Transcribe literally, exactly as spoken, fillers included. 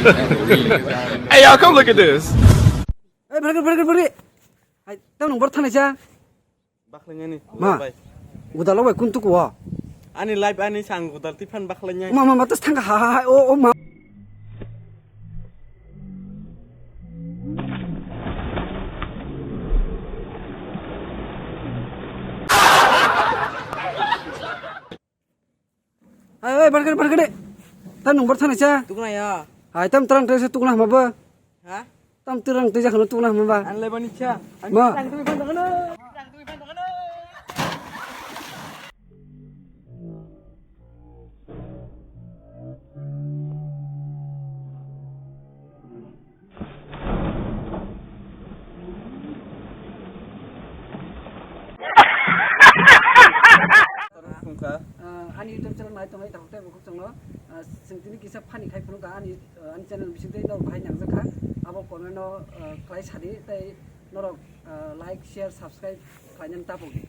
Hey, y'all, come look at this. Hey, berke, berke, berke. Hai, tamo nung bor thanai cha. Bakhlai nani. Ma. Bai. Gudalo bai kun tuku o. Ani live ani sang gudal tifan bakhlai nani. Ma, ma, ma, tas thang ha, ha, ha, o, o, ma. Hai, hai, barkade, barkade. Tam nung bar thanai cha. Tukna ya. Hai, tam terang terang tukna hama ba. Ha? Tam terang terang tukna hama ba. An lebani cha. Ma. Wngkha. Ah, ani YouTube channel nai tongnai takhuk tei bukhuk chwngno, ah, chwng tini kisa funny khai phunukha ani, ah, ani channel bisingtwi norok bahai nangjakha. Abo comment no, ah, khlai sadi tei norok, ah, like, share, subscribe khlainani tapokdi.